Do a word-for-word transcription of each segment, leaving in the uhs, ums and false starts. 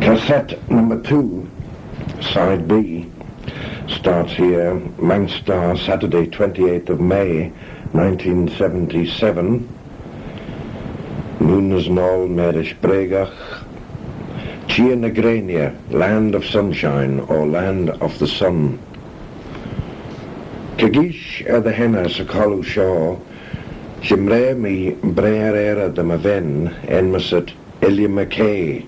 Cassette number two, side B, starts here, Manx Star, Saturday, twenty-eighth of May, nineteen seventy-seven. Noon as Noal, marish bregagh. Çheer ny Greiney, Land of Sunshine, or Land of the Sun. Kegeesh er dy henney 'sy cholloo shoh, çhymraa mee braar ayrey dy my ven, enmyssit Ilya McKay.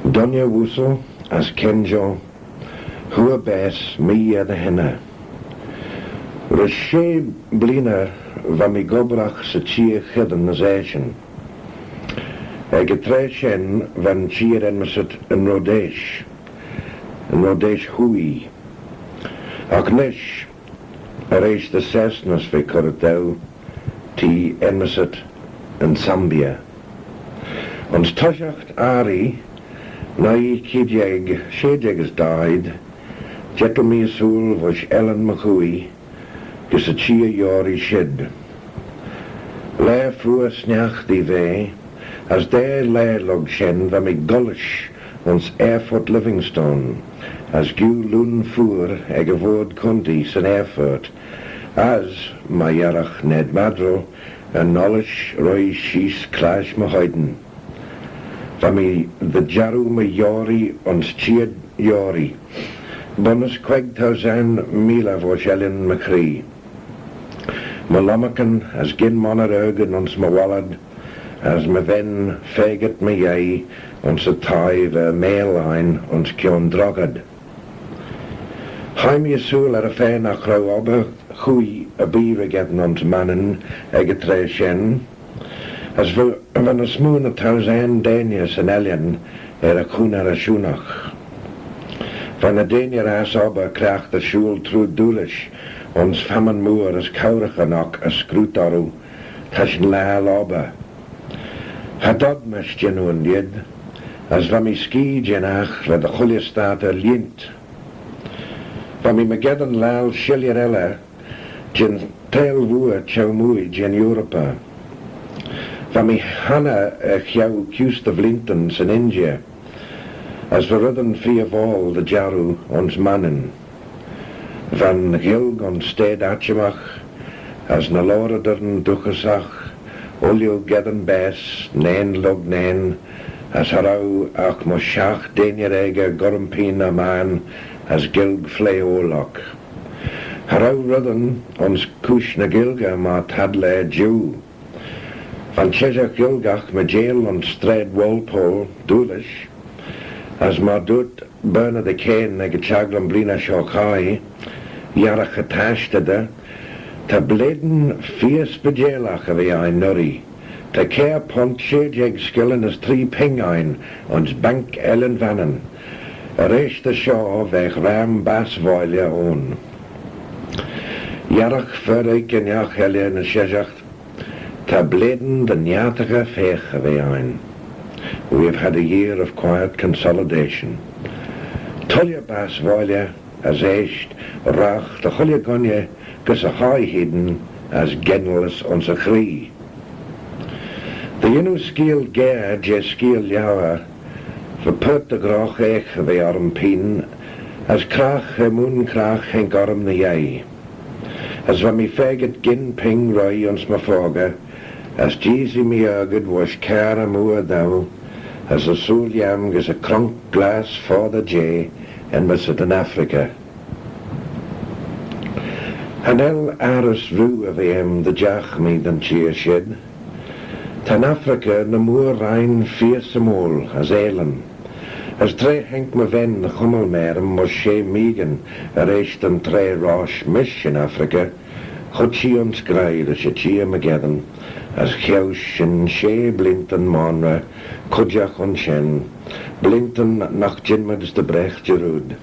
Dooinney ooasle as kenjal, hooar baase mee er dy henney. Rish shey bleeaney va mee gobbragh 'sy çheer cheddin as eshyn. Ec y traa shen va'n çheer enmyssit yn Rhodeesh, yn Rhodeesh Hwoaie. Agh nish, erreish dy sasenys ve currit daue, t'ee enmyssit yn Sambia. Ayns toshiaght arree, nuy keead jeig, shey jeig as daeed, jettal mee ersooyl voish Ellen McCooey gys y çheer yoarree shid. Laa feayr sniaghtee v'eh, as daa laa lurg shen va mee gollish ayns Aerphurt Livingstone, as giu lhune feayr ec y voayrd coontee 'syn aerphurt, as, myr yiarragh Ned Maddrell, yn ollish roie sheese clash my hoiggal. Va mee dy jarroo my yoarree ayns çheer yoarree, bunnys queig thousane meeiley voish Ellan my chree. My lomarcan as gyn monney argid ayns my wallad, as my ven faagit my yei ayns y thie va maayl ain ayns Kione Droghad. Hie mee ersooyl er y fa nagh row obbyr chooie erbee ry-gheddyn ayns Mannin ec y traa shen, as va, va ny smoo na thousane deiney 'syn ellan er y choonrey ashoonagh. Va ny deiney ass obbyr cliaghtey shooyl trooid Doolish ayns famman mooar as cowraghyn oc as scruit orroo ta shin laccal obbyr. Cha dod mish jannoo yn lheid, as va mee skee jeh'n aght va dy chooilley staartey lhieent. Va mee myrgeddin laccal shilley elley jeh'n theihll vooar çheu-mooie jeh'n Oarpey. Va mee hannah er cheu kuse dy vleeantyn 'syn Injey, as va reddyn feer voal dy jarroo ayns Mannin. Va'n Ghaelg ayns stayd atçhimagh, as ny loayreyderyn dooghyssagh, ooilley geddyn baase, nane lurg nane, as cha row agh mysh shiaght deiney aegey goll-errym pene er mayrn as Gaelg flaaoil oc. Cha row reddyn ayns cooish ny Gaelgey myr t'ad laa jiu. Va'n Çheshaght Ghailckagh meeiteil ayns Straid Walpole, Doolish, as myr dooyrt Bernard y Caine ec y çhaglym bleeaney shoh chaie, yiarragh y tashteyder, ta bleeantyn feer speeideilagh er ve ain urree. Ta kiare punt, shey jeig skillin as tree ping ain ayns Bank Ellan Vannin. Erreish da shoh veagh ram bass voilley ayn. Yiarragh fer-oik ennagh elley ny Çheshaght, ta bleeantyn dy niartaghey feagh er ve ain. We have had a year of quiet consolidation. Tooilley bass voilley as eisht ragh dy chooilley ghooinney gys e hie hene as gennalys ayns e chree. Dy yannoo skeeal geyre jeh skeeal liauyr, va paart dy ghroghey er ve orrym pene, as cragh er mooin cragh haink orrym ny yei. As va mee faagit gyn ping roie ayns my phoagey, as jeeasaghey mee argid voish carrey mooar daue, as ersooyl lhiam gys y cronk glass foddey jeh enmyssit yn Affrick. Cha nel arrys rieau er ve aym dy jagh mee da'n çheer shid. Ta'n Affrick ny mooar rheynn feer symoil as aalin. As tra haink my ven dy chummal marym mysh shey meeghyn erreish da'n traa rosh mish yn Affrick, huitt ee ayns graih rish y çheer myrgeddin, as cheau shin shey bleeantyn maynrey cooidjagh ayns shen, bleeantyn nagh jinmayd dy bragh jarrood.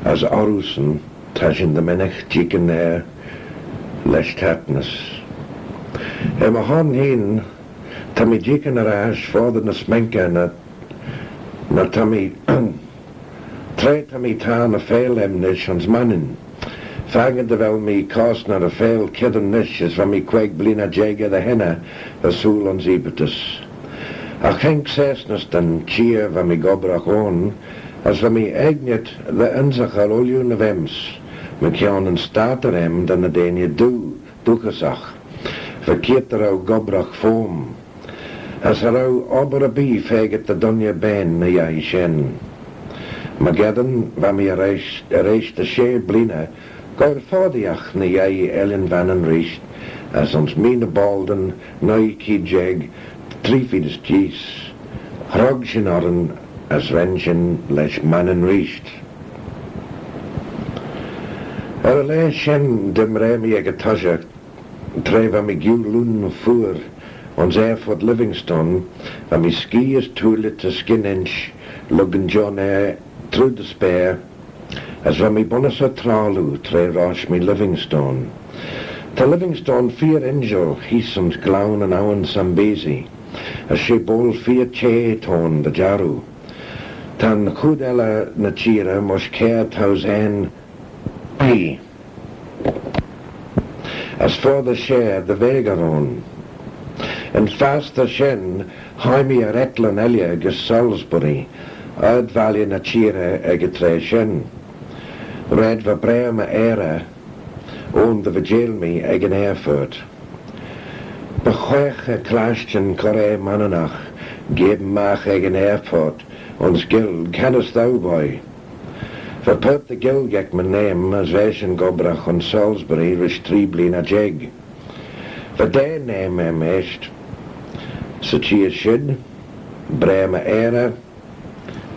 As orroosyn, ta shin dy mennick jeeaghyn er lesh taitnys. Er my hon hene, ta mee jeeaghyn er ash foddey ny s'menkey na, na ta mee, tra ta mee tayrn y feill aym nish ayns Mannin. Fakin dy vel mee cosney y feill cheddin nish as va mee queig bleeaney jeig er dy henney ersooyl ayns Eobatys. Agh haink seyrsnys da'n çheer va mee gobbragh ayn, as va mee aignit dy ynsaghey ooilley ny v'aym's, mychione yn startey aym da ny deiney doo, dooghyssagh, va keayrt dy row gobbragh foym, as cha row obbyr erbee faagit dy dooinney bane ny yei shen. Myrgeddin va mee erreish, erreish dy shey bleeaney goaill foddeeaght ny yei Ellan Vannin reesht, as ayns Mee ny Boaldyn nuy keead jeig tree feed as jees, hrog shin orrin as ren shin lesh Mannin reesht. Er y laa shen d'imraa mee ec y toshiaght, tra va mee giu lhune feayr ayns aerphurt Livingstone, va mee skee as twoailit erskyn insh lurg yn jurnaa trooid y speyr, as va mee bunnys er troalloo tra rosh mee Livingstone. Ta Livingstone feer injil heese ayns glion yn awin Zambezi, as she boayl feer çheh t'ayn dy jarroo. Ta'n chooid elley ny çheerey mysh kiare thousane bee, as foddey share dy veaghey ayn. Yn fastyr shen hie mee er etlan elley gys Salisbury, ard-valley ny çheerey ec y traa shen, raad va braew my aarey ayn dy vajail mee ec yn aerphurt. By whaagh er clashtyn coraa Manninagh geam magh ec yn aerphurt ayns Gaelg, canys t'ou, boy? Va paart dy Ghaelg ec my naim as v'eshyn gobbragh ayns Salisbury rish tree bleeaney jeig. Va daa naim aym eisht. Sy çheer shen, braew my aarey,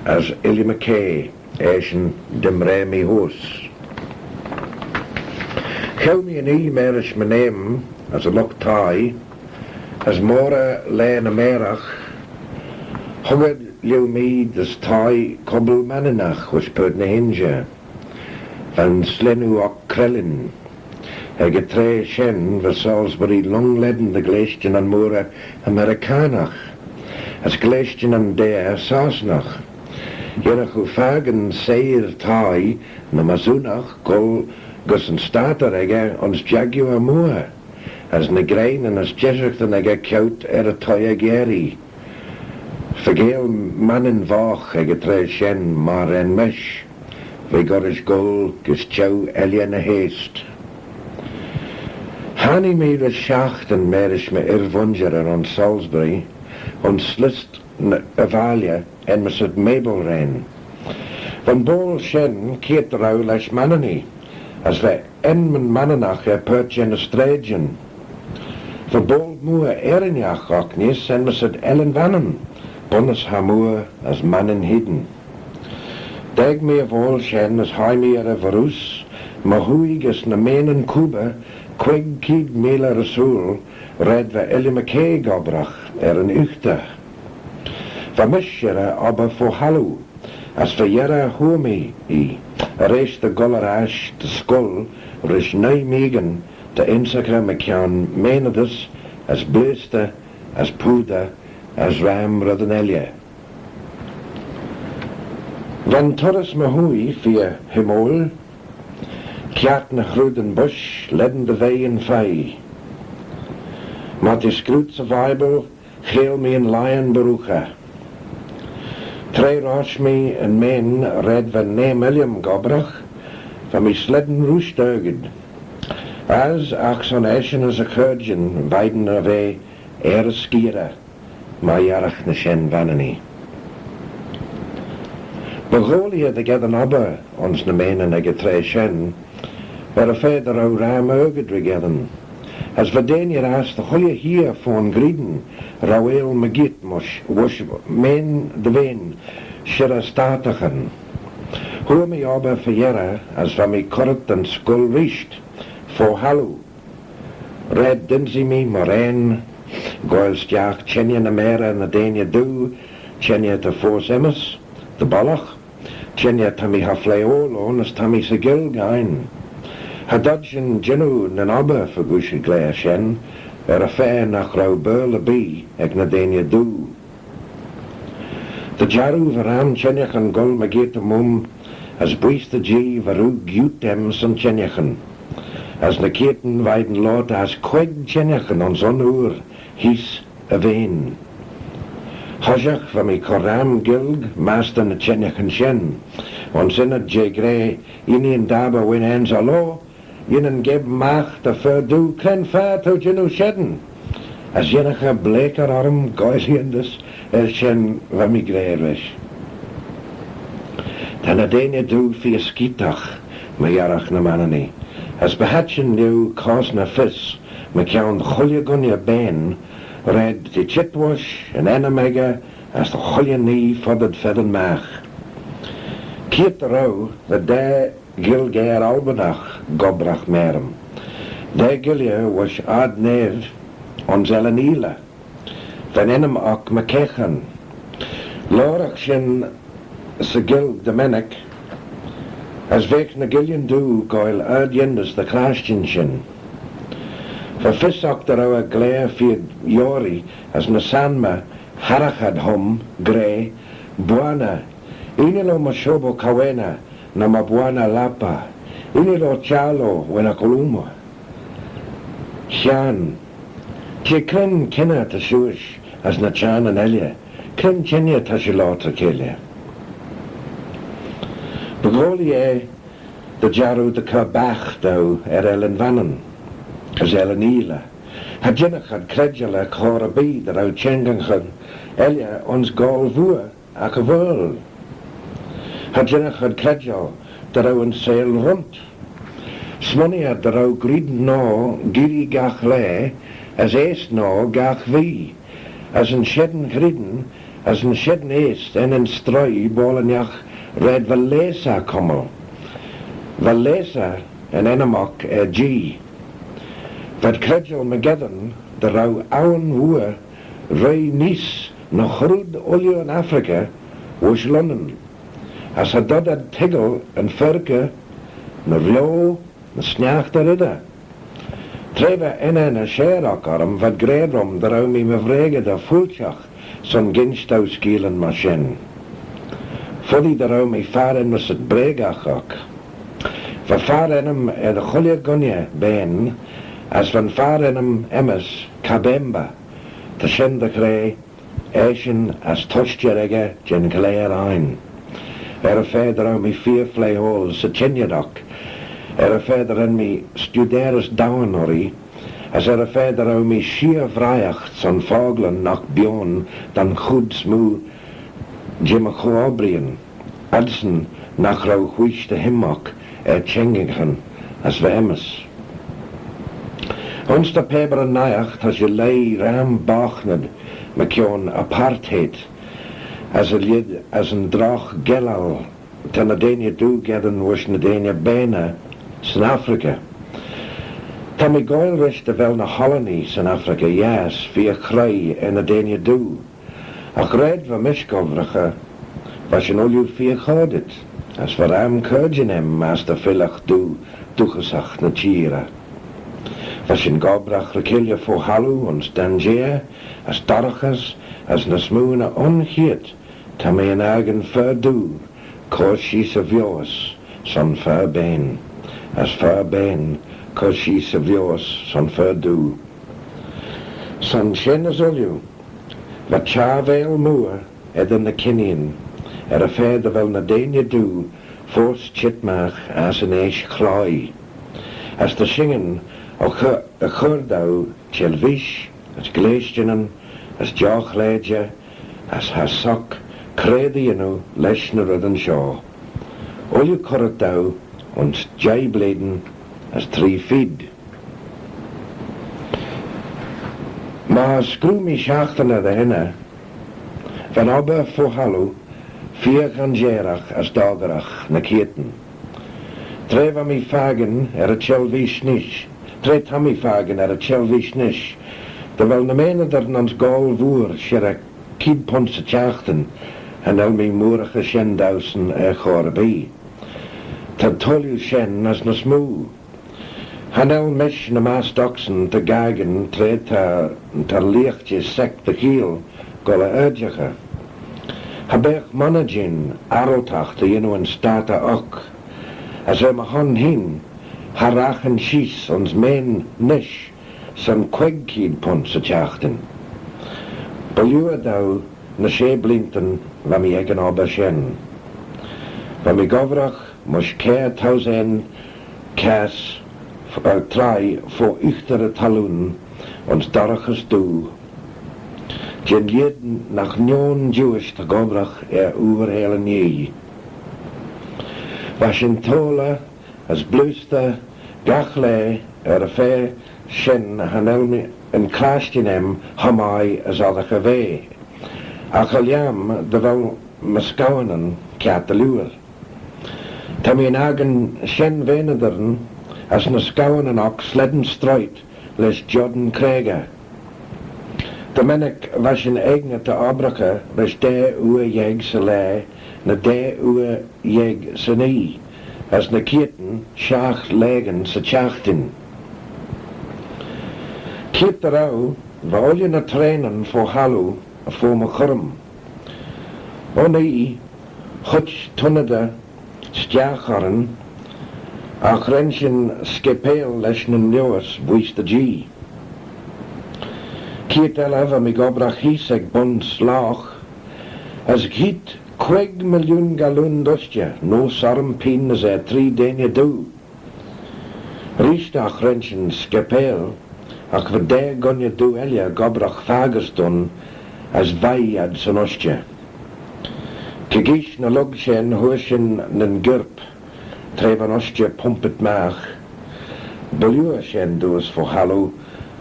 as Illiam y Kay, eshyn d'imraa mee heose. Cheau mee yn oie marish my naim as y lught-thie, as moghrey laa ny mairagh, hug ad lhieu mee dys thie cubbyl Manninagh voish paart ny h-inshey. Va'n slennoo oc crellin. Ec y traa shen va Salisbury lung-lane dy ghleashtanyn mooarey Americaanagh, as gleashtanyn deyr Sostnagh. Yinnagh oo fakin seyr thie ny Masoonagh goll gys yn startey echey ayns Jaguar mooar, as ny greinyn as jeshaghtyn echey ceaut er y toigh er-gerree. Faagail Mannin voght ec y traa shen myr ren mish. V'eh gollrish goll gys çheu elley ny h-eayst. Hannee mee rish shiaghtin marish my irvooinjer ayns Salisbury, ayns lhiast ny, y valley enmyssit Mabelreign. Va'n boayl shen keayrt dy row lesh Manninee, as va enmyn Manninagh er paart jeh ny straidyn. Va boayl mooar eirinagh oc neesht enmyssit Ellan Vannin, bunnys cha mooar as Mannin hene. Daag mee y voayl shen as hie mee er y varroose, my hwoaie gys ny meainyn Cuba, queig keead meeiley ersooyl, raad va Illiam y Kay gobbragh er yn ooghtey. Va mish er y obbyr fo halloo, as fy-yerrey hooar mee ee, erreish dy gholl er ash dy scoill rish nuy meeghyn ta ynsaghey mychione meainydys as bleaystey as poosey as ram reddyn elley. Va'n turrys my hwoaie feer himmoil, kiart ny hrooidyn bush lane dy veaghyn feie. Myr t'eh scruit 'sy Vible, cheayll mee yn lion barroogh eh. Tra rosh mee yn meain raad va naim Illiam gobbragh, va mee slane rooisht argid. As agh son eshyn as e chaarjyn veign er ve er y skeerey, myr yiarragh ny shenn Vanninee. By ghoillee eh dy gheddyn obbyr ayns ny meainyn ec y traa shen, er y fa dy row ram argid ry-gheddyn, as va deiney ass dy chooilley heer fo'n ghrian rouail mygeayrt mysh, voish meain dy veain shirrey startaghyn. Hooar mee obbyr fy-yerrey as va mee currit da'n scoill reesht, fo halloo. Raad dynsee mee mooarane, goaill stiagh çhengey ny mayrey ny deiney doo, çhengey ta foast aym's, dy bollagh, çhengey ta mee cha flaaoil ayn as ta mee 'sy Ghaelg ain. Cha dod shin jannoo nyn obbyr fegooish y ghlare shen, er y fa nagh row Baarle erbee ec ny deiney doo. Dy jarroo va ram çhengaghyn goll mygeayrt-y-moom, as bwooise da Jee va rieau gioot aym son çhengaghyn. As ny keayrtyn veign loayrt ass queig çhengaghyn ayns un oor heese y veain. Toshiaght va mee cur ram Gaelg mastey ny çhengaghyn shen. Ayns ynnyd jeh gra, "Inneen dabber win enn's ollo, yinnin geam magh dy fer doo, cre'n fa t'ou jannoo shen?" As yinnagh eh blakey orrym goaill yindys, er shen va mee gra rish. Ta ny deiney doo feer skeetagh, myr yiarragh ny Manninee, as by haittin lhieu cosney fys mychione dy chooilley ghooinney bane, raad jeh çheet voish yn ennym echey as dy chooilley nhee foddey feddyn magh. Keayrt dy row, va daa Ghaelgeyr Albinagh gobbragh marym. Daa ghuilley voish Ard Nair ayns Ellan Eeley. Va'n ennym oc McEachan. Loayragh shin 'sy Ghaelg dy mennick, as veagh ny guillyn doo goaill ard-yindys dy chlashtyn shin. Va fys oc dy row eh glare feer yoarree as ny s'anmey harragh ad hym, gra, "Bwana, ini lo mashobo kawana na mabwana lapa, ini lo chalo wena kuluma." Hiarn, jeh cre'n çhengey ta shiuish as ny çhiarnyn elley, cre'n çhengey ta shiu loayrt ry cheilley? By ghoillee eh dy jarroo dy chur baght daue er Ellan Vannin as Ellan Eeley. Cha jinnagh ad credjal er chor erbee dy row çhengaghyn elley ayns Goal Vooar agh y Vaarle. Cha jinnagh ad credjal dy row yn seihll runt. Smooinee ad dy row ghrian noa girree gagh laa as eayst noa gagh vee, as yn shen ghrian as yn shen eayst ennym stroie boayl ennagh raad va lace eh cummal. Va lace eh yn ennym oc er Jee. V'ad credjal myrgeddin dy row awin vooar roie neesht ny hrooid ooilley yn Affrick voish Lunnin, as cha dod ad toiggal yn faarkey ny rio ny sniaghtey edyr. Tra va enney ny share oc orrym, v'ad gra rhym dy row mee my vraagey dy fuilltagh son ginsh daue skeealyn myr shen. Foddee dy row mee far enmyssit Breagagh oc. Va far ennym er dy chooilley ghooinney bane, as va'n far ennym aym's Kabemba. Ta shen dy ghra, eshyn as tushtey echey jeh'n ghlare ain. Er y fa dy row mee feer flaaoil 'sy çhengey oc, er y fa dy ren mee studeyrys dowin urree, as er y fa dy row mee sheer vriaght son focklyn nagh b'ayn da'n chooid smoo jeh my cho-obbreeyn, adsyn nagh row wheesh dy hym oc er çhengaghyn as va aym's. Ayns ny pabyryn naight ta shiu leih ram boghtynid mychione apartheid, as y lheid as yn drogh ghellal ta ny deiney doo geddyn voish ny deiney baney 'syn Affrick. Ta mee goaill rish dy vel ny Hollanee 'syn Affrick Yiass feer chroie er ny deiney doo. Agh raad va mish gobbraghey, va shin ooilley feer choardit, as va ram caarjyn aym mastey feallagh doo dooghyssagh ny çheerey. Va shin gobbragh ry cheilley fo halloo ayns danjeyr, as dorraghys, as ny smoo na un cheayrt, ta mee er n'akin fer doo cur sheese y vioys son fer bane, as fer bane cur sheese y vioys son fer doo. Son shen as ooilley, va çharvail mooar eddyr ny kinneeyn, er y fa dy vel ny deiney doo foast çheet magh ass yn eash chloaie. As ta shinyn y chur, y chur daue çhellveeish, as gleashtanyn, as jough lajer, as cha s'oc cre dy yannoo lesh ny reddyn shoh. Ooilley currit daue ayns jeih bleeaney as tree feed. Myr screeu mee shiaghtiney dy henney, va'n obbyr fo halloo feer ghanjeyragh as doggeragh ny keayrtyn. Tra va mee fakin er y çhellveeish nish, tra ta mee fakin er y çhellveeish nish, dy vel ny meaineyderyn ayns Goal Vooar shirrey keead punt 'sy çhiaghtin, cha nel mee mooaraghey shen dauesyn er chor erbee. T'ad tooilley shen as ny smoo. Cha nel mish ny mastey ocsyn ta gaccan tra ta, ta leagh jeh sec dy cheeill goll er ardjaghey. Cha beagh monney jin arryltagh dy yannoo yn startey oc, as er my hon hene cha raghin sheese ayns mean nish son queig keead punt 'sy çhiaghtin. By liooar daue ny shey bleeantyn va mee ec yn obbyr shen. Va mee gobbragh mysh kiare thousane cass, eh, trie fo eaghtyr y thallooin ayns dorraghys doo, jeh'n lheid nagh nione diuish ta gobbragh er oor Eilean Yee. Va shin toalley as bleaystaghey gagh laa er y fa shen cha nel mee yn clashtyn aym cho mie as oddagh er ve, agh cha lhie mee dy vel my skaaunyn kiart dy liooar. Ta mee er n'akin shenn veaineyderyn as ny skaaunyn oc slane stroit lesh joan creagey. Dy mennick va shin eginit dy obbraghey rish daa oor yeig 'sy laa ny daa oor yeig 'syn oie, as ny keayrtyn shiaght laghyn 'sy çhiaghtin. Keayrt dy row, va ooilley ny traenyn fo halloo fo my churrym. Un oie, huitt tunnid stiagh orrin, agh ren shin scapail lesh nyn mioys booise dy Jee. Keayrt elley va mee gobbragh heese ec Bun Slogh, as heet queig millioon gallooin d'ushtey, noa s'orrym pene as er tree deiney doo. Reesht agh ren shin scapail, agh va daa ghooinney doo elley gobbragh faggys dooin, as veih ad 'syn ushtey. Kegeesh ny lurg shen hooar shin nyn girp, tra va'n ushtey pumpit magh. By liooar shen dooys fo halloo,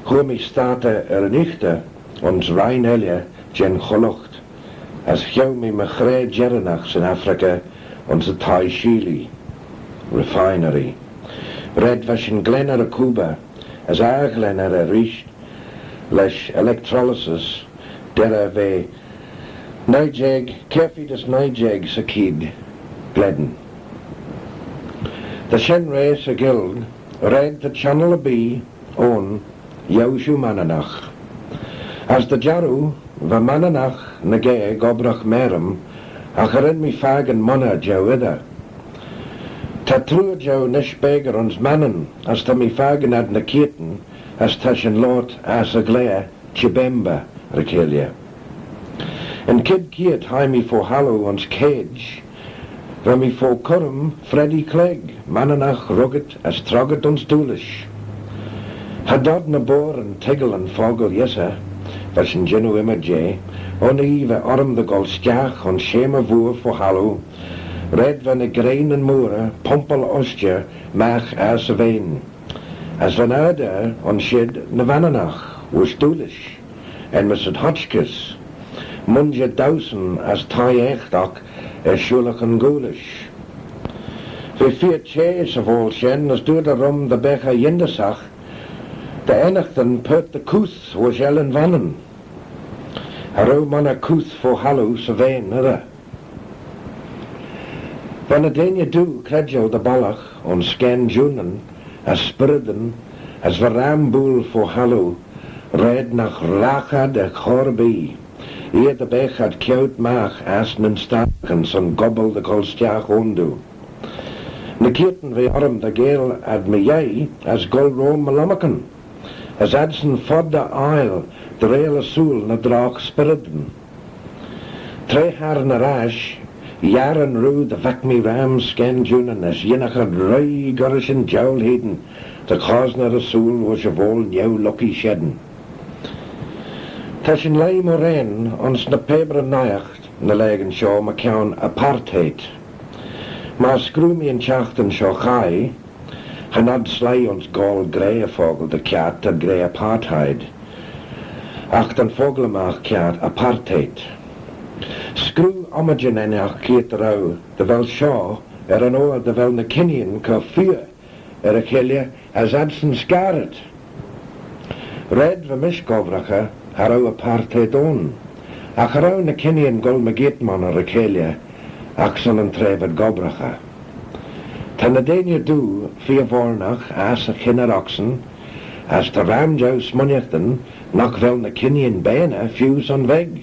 hooar mee startey er yn eaghtyr ayns rheynn elley jeh'n cholught, as cheau mee my ghra jerrinagh 'syn Affrick ayns y thie sheelee, refinery. Raad va shin glenney y choob, as aa-ghlenney eh reesht lesh electrolysis, derrey va nuy jeig, kiare feed as nuy jeig 'sy cheead glen. Ta shen raa 'sy Ghaelg, raad ta çhennal erbee ayn, Yiow Shiu Manninagh. As dy jarroo, va Manninagh ny ga gobbragh marym, agh cha ren mee fakin monney jeu edyr. Ta trooid jeu nish beaghey ayns Mannin, as ta mee fakin ad ny keayrtyn, as ta shin loayrt ass y ghlare Chibemba ry-cheilley. Yn chied keayrt hie mee fo halloo ayns Cage, va mee fo currym Freddie Clegg, Manninagh ruggit as troggit ayns Doolish. Cha dod ny boiryn toiggal yn fockle yessey, va shin jannoo ymmyd jeh, un oie va orrym dy gholl stiagh ayns sheymr vooar fo halloo, raad va ny greinyn mooarey pumpal ushtey magh ass y veain. As va'n ard-er ayns shid ny Vanninagh, voish Doolish, enmyssit Hotchkiss, mooinjer Dawson as thie aght oc er shooylaghan Ghoolish. V'eh feer çheh 'sy voayl shen as dooyrt eh rhym dy beagh eh yindyssagh dy ennaghtyn paart dy chooth voish Ellan Vannin. Cha row monney chooth fo halloo 'sy veain edyr. Va ny deiney doo credjal dy bollagh ayns scaanjoonyn as spyrrydyn, as va ram buill fo halloo, raad nagh ragh ad er chor erbee, eer dy beagh ad ceaut magh ass nyn startaghyn son gobbal dy gholl stiagh ayndoo. Ny keayrtyn v'eh orrym dy geill ad my yei as goll roym my lomarcan, as adsyn fodda aile dy reayll ersooyl ny drogh spyrrydyn. Tra harrin er ash, yiarrin roo dy vaik mee ram scaanjoonyn as yinnagh ad roie gollrish yn jouyl hene dy chosney ersooyl voish y voayl neu-lucky shen. Ta shin leih mooarane ayns ny pabyryn-naight ny laghyn shoh mychione apartheid. Myr screeu mee yn çhiaghtin shoh chaie, cha nod sleih ayns Goal gra y fockle dy kiart t'ad gra apartheid, agh ta'n fockley magh kiart apartheid. Screeu ommijyn ennagh keayrt dy row dy vel shoh er yn oyr dy vel ny kinneeyn cur feoh er y cheilley as adsyn scarrit. Raad va mish gobbraghey cha row apartheid ayn, agh cha row ny kinneeyn goll mygeayrt monney ry-cheilley agh son yn traa v'ad gobbraghey. Ta ny deiney doo feer voyrnagh ass y chynney ocsyn, as ta ram jeu smooinaghtyn nagh vel ny kinneeyn baney feeu son veg.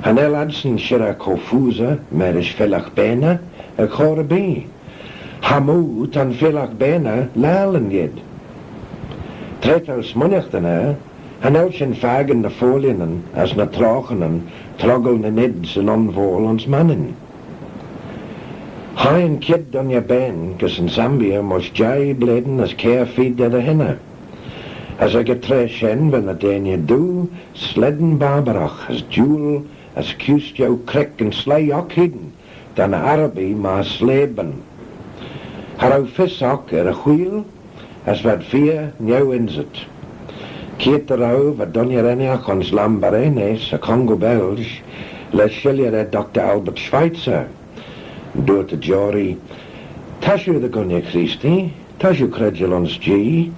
Cha nel adsyn shirrey co-phoosey marish feallagh baney er chor erbee. Chamoo ta'n feallagh baney laccal yn lheid. Tra t'ou smooinaghtyn er, Cha nel shin fakin ny foillanyn as ny troghanyn troggal nyn eads yn unvoyl ayns Mannin. Hie yn chied dooinney bane gys yn Zambia mysh jeih blein as kiare feed er dy henney. As ec y traa shen va ny deiney doo slane barbaragh as diaull as kuse jeu creck yn sleih oc hene da ny Arabee myr sleabyn. Cha row fys oc er y wheeyl as v'ad feer neu-ynsit. Keayrt dy row va dooinney ennagh ayns Lambaréné 'sy Congo Belge lesh shilley er Doctor Albert Schweitzer. Dooyrt y joarree, "Ta shiu dy ghooinney Creestee, ta shiu credjal ayns Jee,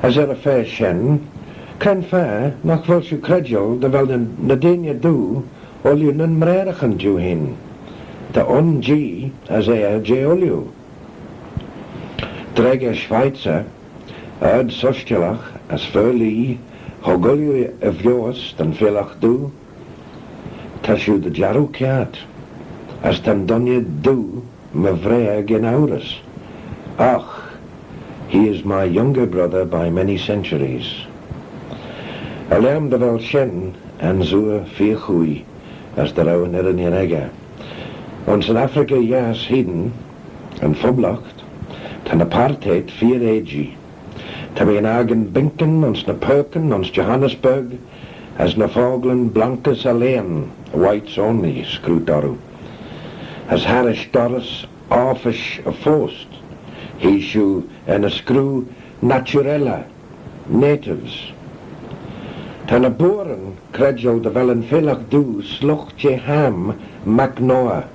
as er y fa shen, cre'n fa nagh vel shiu credjal dy vel ny, ny deiney doo ooilley nyn mraaraghyn diu hene? Ta un Jee as er jeh ooilley." Dreggyr Schweitzer, ard-sushtalagh as fer-lhee, hug ooilley e vioys da'n feallagh doo, "Ta shiu dy jarroo kiart, as ta'n dooinney doo my vraar gyn ourys. Agh, he is my younger brother by many centuries." Er-lhiam dy vel shen ansoor feer chooie as dy row yn irriney echey. Ayns yn Affrick Yiass hene, yn Phoblaght, ta'n apartheid feer eajee. Ta mee er n'akin binkyn ayns ny pairkyn ayns Johannesburg as ny focklyn "Blankes alleen, whites only" scruit orroo. As harrish dorrys offish y phost, hee shiu er ny screeu "Naturelle", natives. Ta ny Boeryn credjal dy vel yn feallagh doo sluight jeh Ham, mac Noah.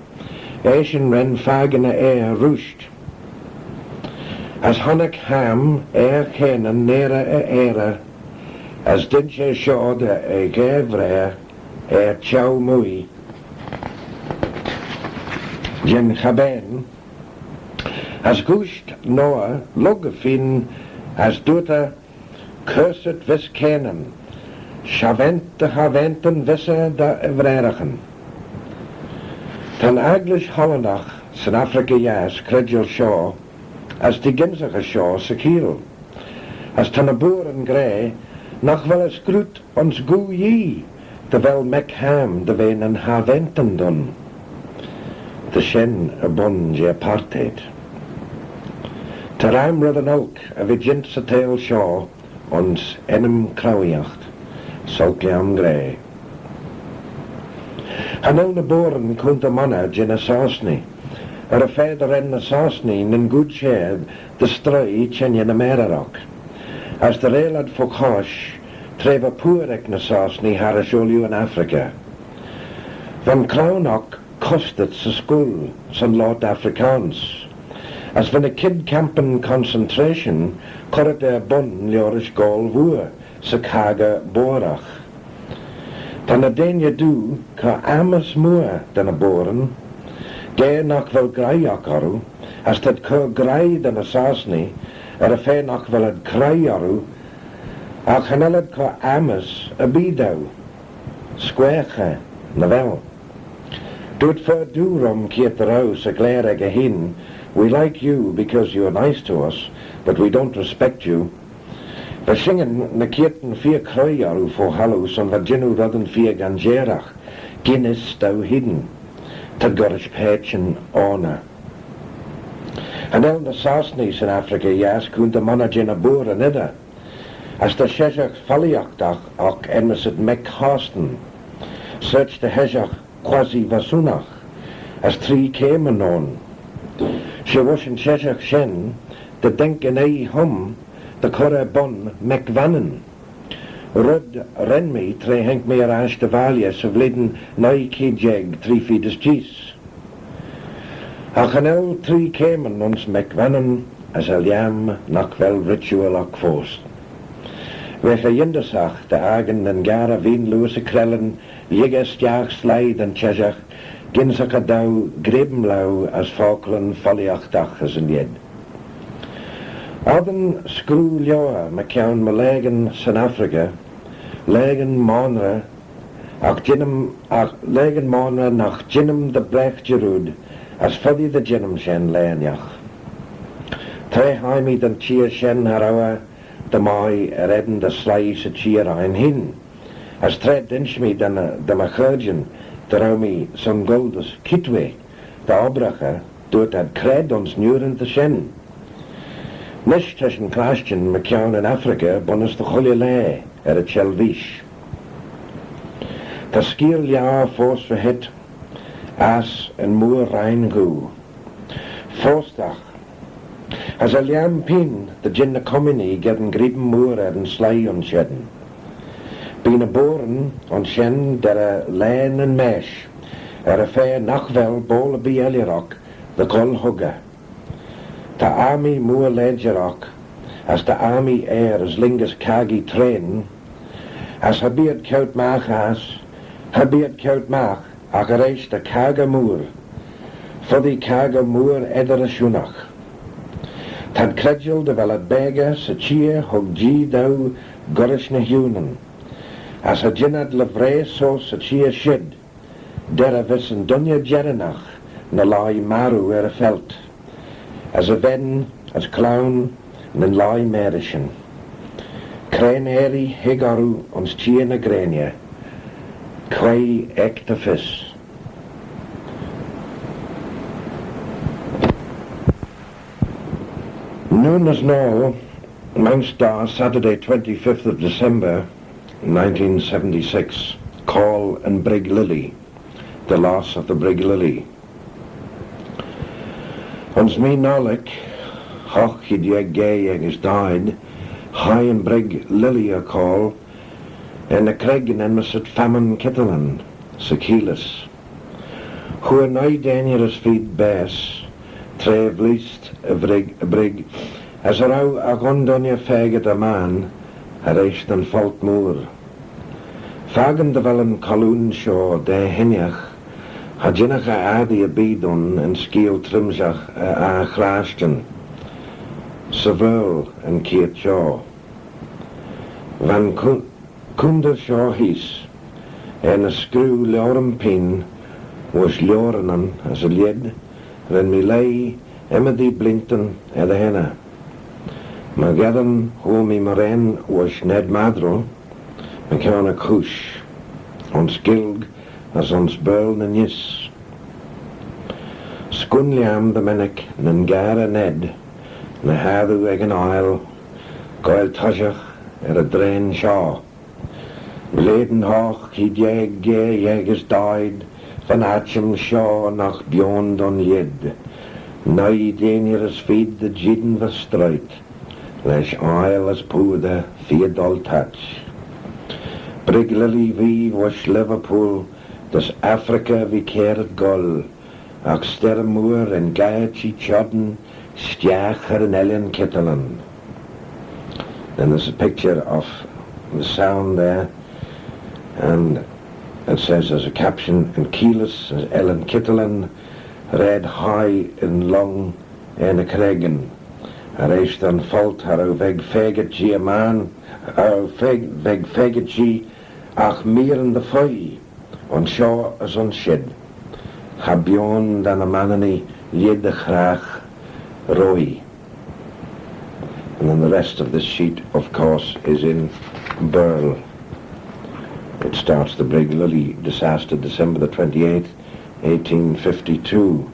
Eshyn ren fakin e ayr rooisht. As honnick Ham, ayr Chanaan, nearey e ayrey, as dinsh eh shoh da e ghra vraar er çheu-mooie jeh'n chabbane, as ghooisht Noah lurg y phene as dooyrt eh, "Cursit vees Canaan, sharvaant dy harvaantyn vees eh da e vraaraghyn." Ta'n Agglish Hollandagh 'syn Affrick Yiass credjal shoh, as t'ee gynsaghey shoh 'sy cheeill. As ta ny Boeryn gra nagh vel eh scruit ayns Goo Yee dy vel mec Ham dy ve nyn harvaantyn dooin. Ta shen er bun jeh apartheid. Ta ram red yn olk er ve jeant 'sy theihll shoh ayns ennym craueeaght, s'olk lhiam gra. Cha nel ny Boeryn coontey monney jeh ny Sostnee, er y fa dy ren ny Sostnee nyn gooid share dy stroie çhengey ny mayrey oc, as dy reayll ad fo chosh tra va pooar ec ny Sostnee harrish ooilley yn Affrick. Va'n cloan oc costit 'sy scoill son loayrt Afrikaans, as va ny kied campyn concentration currit er bun liorish Goal Vooar 'sy chaggey Boeragh. Ta ny deiney doo cur ammys mooar da ny Boeryn, ga nagh vel graih oc orroo, as t'ad cur graih da ny Sostnee er y fa nagh vel ad creoi orroo, agh cha nel ad cur ammys erbee daue. Squaagh eh, nagh vel? Dooyrt fer doo rhym keayrt dy row 'sy ghlare echey hene, "We like you because you are nice to us, but we don't respect you." Va shin ny keayrtyn feer creoi orroo fo halloo son va jannoo reddyn feer ganjeyragh, "Gyn yss t'ou hene? T'ad gollrish paitçhyn oaney." Cha nel ny Sostnee 'syn Affrick Yiass coontey monney jeh ny Boeryn edyr, as ta sheshaght folliaghtagh oc enmyssit Mec Hostyn, sorçh dy heshaght quasi-Vossoonagh, as tree keimyn ayn. She voish yn çheshaght shen dy daink yn oie hym dy chur er bun Mec Vannin, red ren mee tra haink mee er ash dy valley 'sy vlein nuy keead jeig tree feed as jees. Agh cha nel tree keimyn ayns Mec Vannin as er-lhiam nagh vel ritual oc foast. Veagh eh yindyssagh dy akin nyn garrey veen Lewis y Krellin lhig eh stiagh sleih da'n çheshaght, gynsaghey daue greim laue as focklyn folliaghtagh as y lheid. Oddin screeu lioar mychione my laghyn 'syn Affrick, laghyn maynrey, agh jeanym, agh laghyn maynrey nagh jeanym dy bragh jarrood, as foddee dy jeanym shen laa ennagh. Tra hie mee da'n çheer shen, cha row eh dy mie er eddin dy sleih 'sy çheer ain hene. As tra dinsh mee da ny, da my chaarjyn dy row mee son goll dys Kitwe dy obbraghey, dooyrt ad, "Cre ayns niurin ta shen?" Nish ta shin clashtyn mychione yn Affrick bunnys dy chooilley laa er y çhellveeish. Ta skeeal liauyr foast ry-heet ass yn mooar rheynn ghoo. Foastagh, as er lhiam pene dy jean ny Cominee geddyn greeym mooar er yn sleih ayns shen. Bee ny boiryn ayns shen derrey laa nyn maaish, er y fa nagh vel boayl erbee elley oc dy gholl huggey. Ta armee mooar lajer oc, as ta armee aer as lhuingys caggee traenyn, as cha bee ad ceaut magh ass, cha bee ad ceaut magh agh erreish ta caggey mooar, foddee caggey mooar eddyr-ashoonagh. T'ad credjal dy vel ad beaghey 'sy çheer hug Jee daue gollrish ny Hewnyn, as cha jean ad livrey seose 'sy çheer shid, derrey vees yn dooinney jerrinagh ny lhie marroo er y veldt, as y ven as cloan nyn lhie marishyn. Cre'n aaree hig orroo ayns çheer ny greiney, quoi ec ta fys. Noon as noa, Mount Star, Saturday twenty-fifth of December nineteen seventy-six, Call yn Brig Lily, the loss of the Brig Lily. Ayns Mee Nollaig, hoght cheead jeig, ghaa-yeig as daeed, hie yn brig Lily er coayl er ny creggyn enmyssit Famman Kitterland, 'sy Keealys. Hooar nuy deiney as feed baase, tra vleayst y vrig, y brig, as cha row agh un dooinney faagit er mayrn, erreish da'n pholt mooar. Fakin dy vel yn colloon shoh daa hennagh, cha jinnagh eh assee erbee dooin yn skeeal trimshagh er clashtyn, 'sy Vaarle yn keayrt shoh. Va'n coo-, coontey shoh heese, er ny screeu lioaryn pene, voish lioaranyn as y lheid, ren mee leih ymmodee bleeantyn er dy henney. Myrgeddin hooar mee mooarane voish Ned Maddrell, mychione y chooish, ayns Gaelg as ayns Baarle ny neesht. S'cooin lhiam dy mennick nyn garey Ned ny hassoo ec yn aile goaill toshiaght er y drane shoh. Bleeantyn hoght cheead jeig, ghaa-yeig as daeed, va'n atçhim shoh nagh b'ayn dooin lheid. Nuy deiney as feed dy jeean va stroit, lesh aile as pooar feer doaltattee. Brig Lily v'ee voish Liverpool, dys Affrick v'ee kiarit goll, agh s'terrey mooar ren geiyrt-jee çhione stiagh er yn Ellan Kitterland. And there's a picture of the sound there, and it says, there's a caption, "Yn Keealys as Ellan Kitterland, raad hie yn lhong er ny creggyn." Erreish da'n pholt cha row veg faagit jee er mayrn, cha row veg, veg faagit jee agh meeryn dy fuygh, ayns shoh as ayns shid. Cha b'ayn da ny Manninee lheid y chragh roie. And then the rest of this sheet, of course, is in Baarle. It starts, "The Brig Lily, disaster, December the twenty-eighth, eighteen fifty-two."